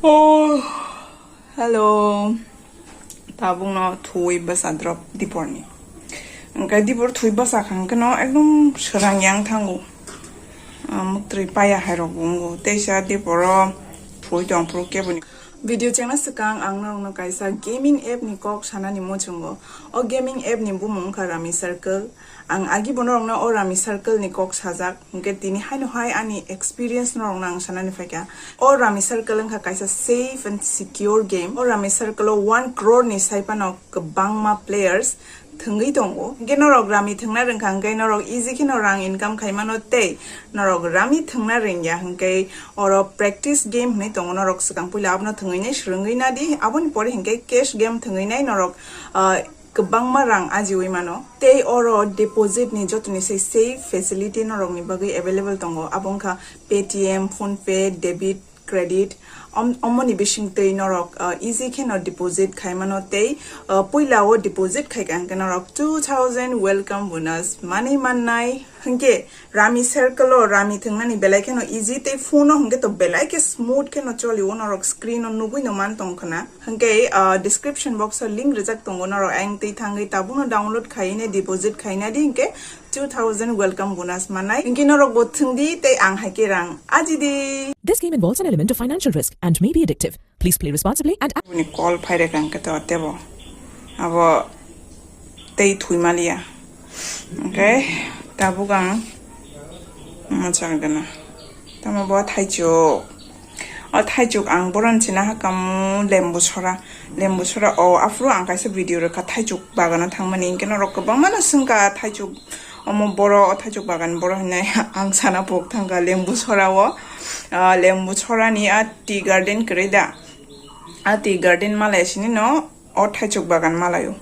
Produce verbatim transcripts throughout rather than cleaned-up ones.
Oh, hello. Tabukno thui bwsa drop diporni. Hwnkhe dipor thui bwsa kha hwnkhe no ekdom swrang yang thango. Ah, muktwi paya hai rok bo wngo. Teisa diporo thui tong phuru keboni. Video chengna swkang ang norokno kaisa gaming app ni kok sanani muchungo. O gaming app ni bumung wngkha Rummy Circle. Ang agi bo norokno o Rummy Circle ni kok sajak, hwnkhe tini haino hai ani experience norokno ang sanani phaikha. O Rummy Circle wngkha kaisa safe and secure game. O Rummy Circle o one crore ni sai phano kwbangma players thwngwi tongo. Hwnkhe norok Rummy thwngna rwngkha hwnkhe norok easy kheno rang income khaimano tei norok Rummy thwngna rwngya hwnkhe oro practice game hwnwi tongo. Norok swkang puila abono thwngwi nai swrwngwi nadi, aboni pore hwnkhe cash game thwngwi nai norok, ah, kwbangma rang ajiui mano. Tei oro deposit ni jotoni se safe facility norokni bagwi available tongo. Abo wngkha Paytm, PhonePe, debit, credit, om-, omoni bisingtwi norok, uh, easy kheno deposit khai mano tei, uh, puila o deposit khai kha hwnkhe norok two thousand welcome bonus manwi mannai. Hwnkhe Rummy Circle o Rummy thwngnani belai kheno easy tei phone o hwnkhe to belai khe smooth kheno choli o, norok screen o nugui no man tong khna. Hwnkhe, ah, description box o link rijak tongo, norok ayang twi thangwi tabukno download khaina deposit khaina di hwnkhe two thousand welcome bonus manai. Hwnkhe norok bo thwngdi tei ang hai khe rang ajidi. This game involves an element of financial risk and may be addictive. Please play responsibly and Boni call phai rwkha hwnkhe to tebo. Abo tei thwi maliya. Hwnkhe tabuk ang mwchang gana. Tamo bo thaichuk. O thaichuk ang boron china hakam lembu sora. Lembu sora o aphuru ang kaisa video rwkha thaichuk bagano thangmani. Hwnkhe norok kwbangma no swngkha thaichuk omo boro o thaichuk bagan boro hinai ang sana pok thangkha lembu sora o. Ah, lembu sora ni a tea garden kwrwi da. A tea garden malai sini no o thaichuk bagan malaio.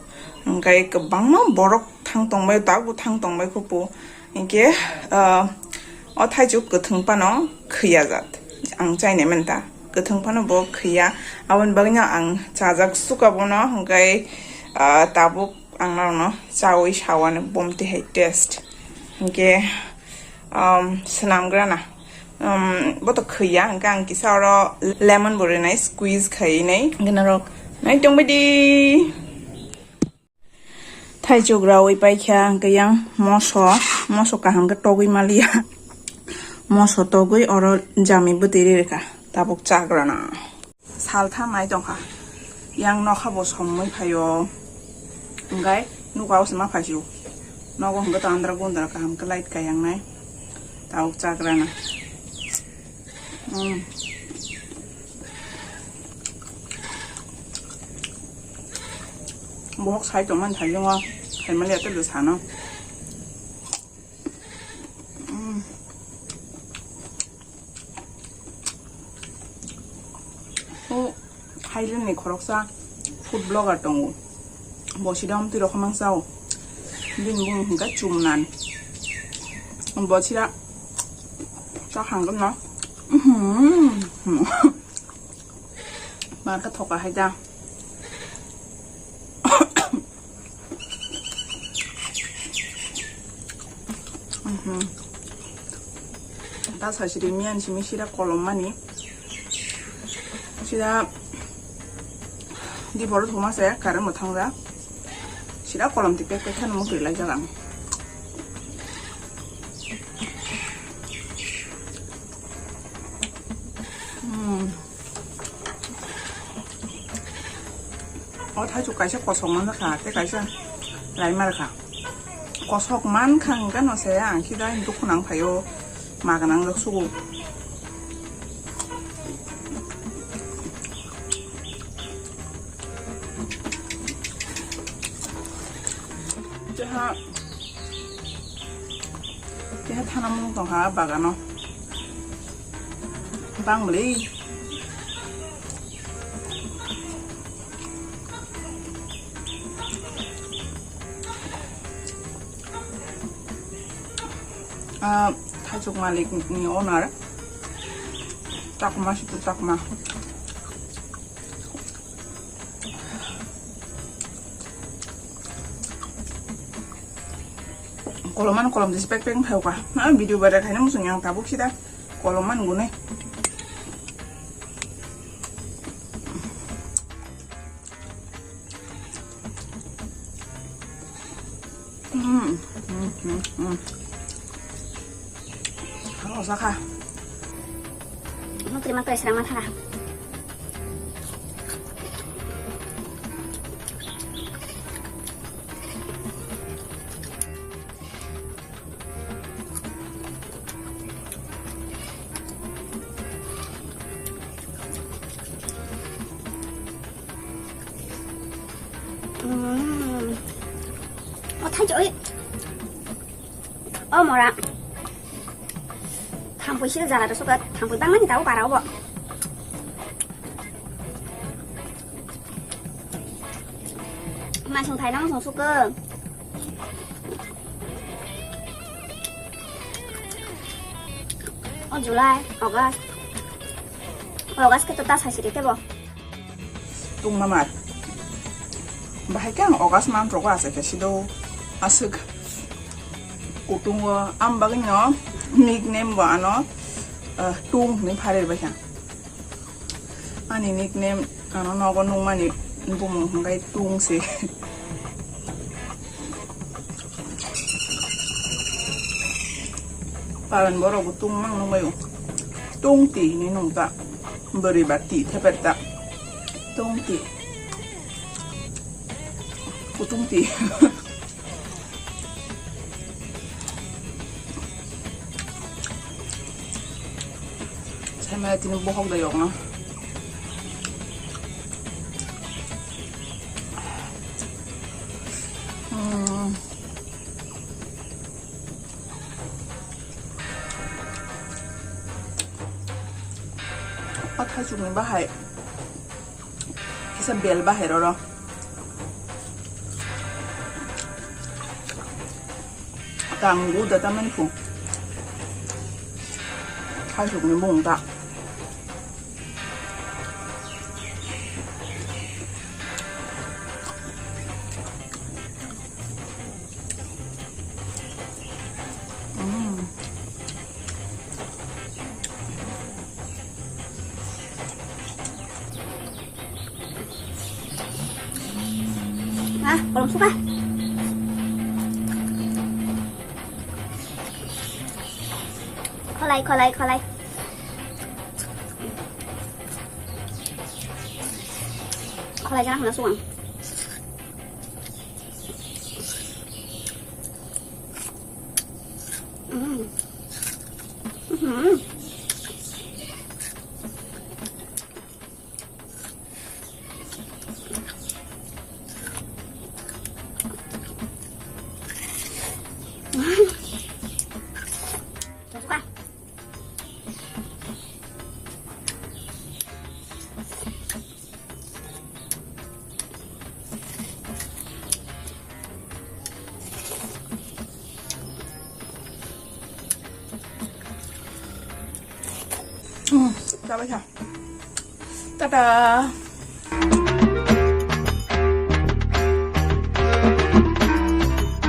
Hwnkhe kwbangma borok thang tongbai, tabuk thang tongbai khupu. Hinkhe, ah, o thaichuk kwthwng phano khwiya jat. Ang chainai manta. Kwthwng phano bo khwiya. Aboni bagwino ang chajak suka bono. Hwnkhe, ah, tabuk ang norokno chaui sawani bomti hai taste. Hinkhe, um, swnamgrana. Um, bo to khwiya, hwnkhe ang kisa oro lemon bo rwnai, squeeze khaiwi nai. Hwnkhe norok nai tongbai di. Thaichuk raui paikha, hwnkhe yang moso, moso kaham khe togwi maliya. Moso togwi oro jami bwtwi ri rwkha, tabuk chagrana. Saltha nai tongkha. Yang nokha bo somoi phaio. Hwnkhe nuka o se ma phaisio. Nogo hwnkhe to andra gundra kaham khe light kaiyangnai. Tabuk chagrana. Mm. Bohok sai tongmani thaijongo. Thaimaliya tei bwsano. Mm. O Thailand ni khoroksa food blogger tongo. Bo sida omtwi rok mang sao. Bini bumung hwnkhe Chumnan. Bo sida chakhang no. Mhm. Mar khe thoka hai da. Mhm. Ta sasiri miyan simi sira kolom mani. Sira di boro thuma se kare mo thang da. Sira kolom ti pek pek khan mo kiri lai jaga. Hmm. O thaichuk kaisa kosok man kha, tei kaisa lai mar kha. Kosok man kha hwnkhe no se ang khe dai dukhu nang phaio, ma gwnang jak sugo. Keha, keha thana mung tong kha bagano. Bang bwlwi. Ah, thaichuk malik ni owner. Chakma, situ chakma. Kolom man kolom disi pek pek phai ka. Na video bada khaina musung yang tabuk sida. Kolom man gune. Hmm, hmm. Hao, sakha. Nutri ma twi srang ma thanga. Hmm. O thai joi. O mora. Thampui sil jala rw suka, thampui bangmani tabo para obo. Masing thainang song suka. O July, August. August khe to ta sai siri tebo. Tungma mar. Bahai khe ang August month rogo achai khe sido aswk kutungo, am bagwino nickname bo ano, ah, Tung hinwi pharir baikha. Ani nickname ano nogo nungmani bumung hwnkhe Tung se. Paran borok bo Tung mang nungbaio. Tungti hinwi nungta. Bwrwi ba ti thepetta. Tungti. Kutungti. Saimaya tini bohok da yokno. Hmm. O thaisukni bahai kisa bel bahai roro. Tanggu da tamani phu. Thaisukni bung ta. Mm. Ah, kolom suka. Kholai, kholai, kholai. Kholai jana hwna suang. Mm. Mhm. Hmm, ta bai kha. Tata.